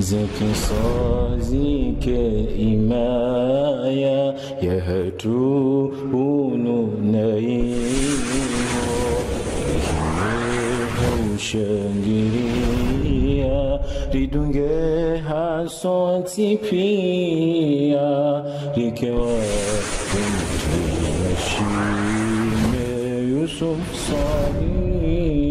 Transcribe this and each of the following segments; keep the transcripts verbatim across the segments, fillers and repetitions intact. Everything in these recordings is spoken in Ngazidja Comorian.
Zikiswa zike imaya yahatru unu na iho. Iho ushangiria, ridunge ha sontsi pia, rike wakumtria shime Yusuf Swalihi.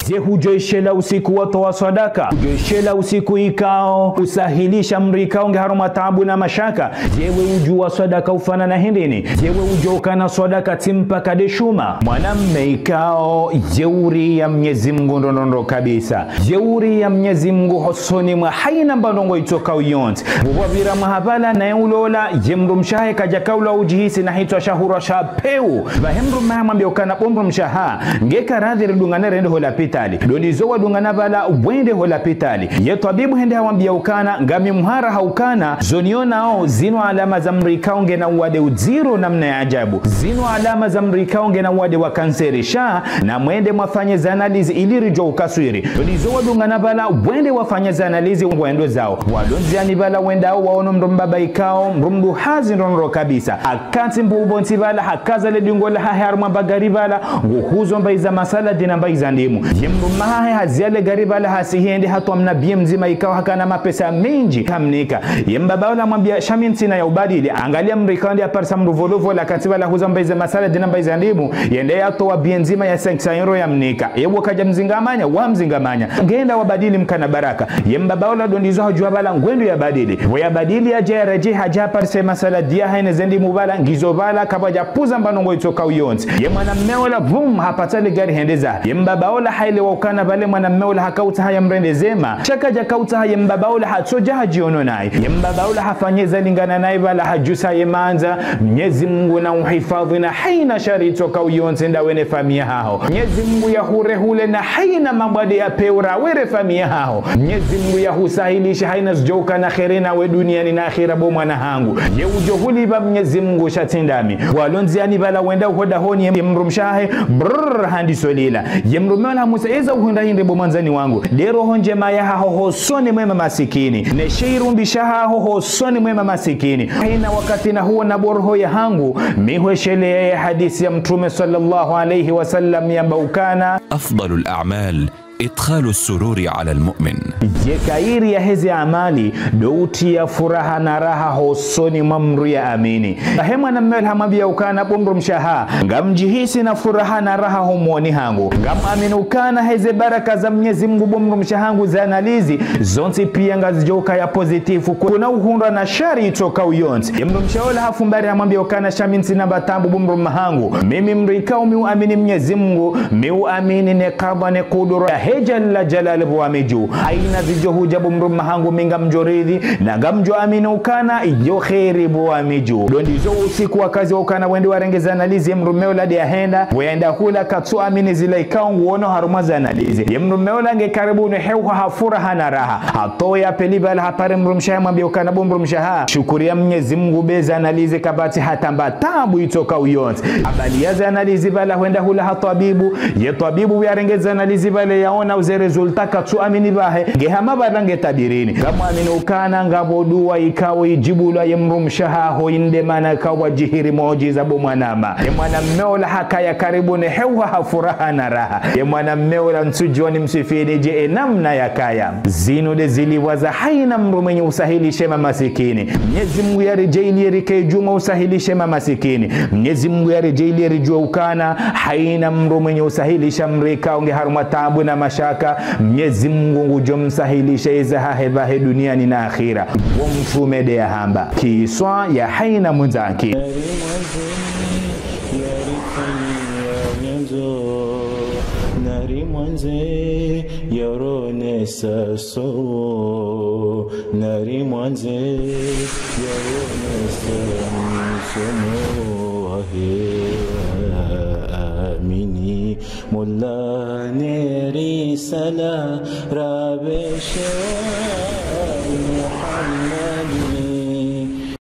Ze hudjo ishela usiku watowa swadaka, hudjo ishela usiku ikao usahilisha mdru ikao nge harumwa taabu na mashaka. Ze we udjuwa swadaka ufanana hindrini? Ze we udjo ukana swadaka tsi mpaka de shuma? Mwanamme ikao jeuri ya Mnyezi Mngu ndrondrondro kabisa. Jeuri ya Mnyezi Mngu hosoni mwa haina mbandrongo itsokao yontsi. Vuvwa vira mwaha pvala naye ulola, ye mdrumshe wahe kadjakaula udjihisi na hitswa shahura sha peu. Pvahe mdrumme hamwambia ukana bo mdrumshe wahangu, ngeka radhi ridungane rende ho lapitali. Ndo ndizo wadungana pvala wende ho lapitali. Ye twabibu hende hawambia ukana, ngami mhara ha ukana, zo nionao, zinu alama za mdru ikao ngena uwade udziro namna ya ajabu. Zinu alama za mdru ikao ngena uwade wa kanseri sha, na mwende mwafanye zanalizi ili ridjo ukaswiri. Ndo ndizo wadungana pvala, wende wafanye zanalizi ngwendo zao. Walo ndziani pvala wendao waono mdru mbaba ikao, mdru mduhazi ndrondrondro kabisa. Hakantsi mbubo ntsi pvala, hakaza le dingo lahahe harumwa bagari pvala, nguhuzo mbai za masaladi na mbai za ndimu. Ye mdrumme wahahe hazia le gari pvala hasi hende hatwa mnabiye mdzima ikao hakana mapesa mendji hamnika. Ye mbaba ola hamwambia, sha mi ntsina ya ubadili. Angalia mdru ikao nde yaparisa mdru volovola, hakantsi pvala huza mbai za masaladi na mbai za ndimu, yende yatowa biye ndzima ya cinq cents euros yamnika. Ye wo kadja mzingamanya, wamzingamanya. Ngenda wabadili mkana baraka. Ye mbaba ola ndo ndizo hadjuwa pvala ngwendo yabadili. Pvo yabadili yadja yaredjei hadja yaparise masaladi yahahe ne ze ndimu pvala, ngizo pvala, kapvadja puza mbandrongo itsokao yontsi. Ye mwanamme ola, vum, hapatsa le gari hende zahe. Ye mbaba ola haelewa ukana pvale mwanamme ola hakautsaha yamrende zema. Sha kadjakautsaha ye mbaba ola hatsodja hadjiono naye. Ye mbaba ola hafanye zalingana naye pvala hadjusa ye mandza. Mnyezi Mngu na uhifadhwi na haina shari itsokao yontsi ndawe ne famiyi yaho. Mnyezi Mngu yahurehule na haina mabwade ya peu rawe ne famiyi yaho. Mnyezi Mngu yahusahilishe haina zidjo ukana kheri nawe duniani na akhira bo mwana hangu. Ye udjo hulipva Mnyezi Mngu sha tsi ndami. Walo ndziani pvala wenda uho dahoni ye mdrumshe wahahe, brrr, handiso lila. Ye mdrumme ola hamuuza eza uhundra hindri bo mwandzani wangu. Nde roho ndjema yahaho hosoni mwe mamasikini. Ne shirumbi shahaho hosoni mwe mamasikini. Haina wakati na huona bo roho yahangu, mi hweshelea ye hadisi ya Mtrume swallallahu alayhi wa sallam yamba ukana, أفضل الأعمال إدخال السرور على المؤمن. Ye kheri yaheze amali, ndo utriya furaha na raha hosoni mwa mdru ya amini. Pvahe mwanamme ola hamwambia ukana bo mdrumshe wahangu, ngamdjihisi na furaha na raha homoni hangu. Ngamwamini ukana heze baraka za Mnyezi Mngu bo mdrumshe wahangu zanalizi, zontsi pia ngazidjo ukaya positif, kuna uhundrwa na shari itsokao yontsi. Ye mdrumshe ola hafumbari hamwambia ukana sha mi ntsina mba taabu bo mdrumme wahangu. Mimi mdru ikao mi uamini Mnyezi Mngu, mi uamini ne kadha ne kudura yahe Jalla Jalal bo wa midju. Haina zidjo hudja bo mdrumme wahangu mi ngamdjo ridhi, na ngamdjo amini ukana yo kheri bo wa midju. Ndo ndizo usiku wakazi wa ukana wende warenge zanalizi ye mdrumme ola nde yahenda, wenda hula katsu amini zila ikao nguono harumwa zanalizi. Ye mdrumme ola nge karibu ne heuha ha furaha na raha. Hatowa ya pvili pvala hapare mdrumshe wahahe hamwambia ukana bo mdrumshe wahangu, shukuriya Mnyezi Mngu be zanalizi kapvatsi hata mba taabu itsokao yontsi. Habaliya zanalizi pvala hwenda hula ha twabibu, ye twabibu yarenge zanalizi pvale yaona uze résultat katsu amini pvahe, nge hama pvala nge tabirini. Ngamwamini ukana ngapvo dua ikao idjibulwa ye mdrumshe wahaho inde mana kawadjihiri mujiza bo mwanama. Ye mwanamme ola hakaya karibu ne heuha ha furaha na raha. Ye mwanamme ola ntsudjuwa nimswifini dje ye namna yakaya. Zinu nde zilipvwa za haina mdru mwenye usahilishe mamasikini. Mnyezi Mngu yaridjaaliye rike djumwa usahilishe mamasikini. Mnyezi Mngu yaridjaaliye ridjuwe ukana haina mdru mwenye usahilisha mdru ikao nge harumwa taabu na mashaka, Mnyezi Mngu ngudjo msahilisha eza hahe pvahe duniani na akhira. Wo Mtrume nde yahamba. Kiswa ya haina mwandzani. Nari mwandze, yarifanyiya nyandzo, nari mwandze, yaronesa somo, nari mwandze, yaronesa msomo wahe, amini, Mola ne risala, rabeshe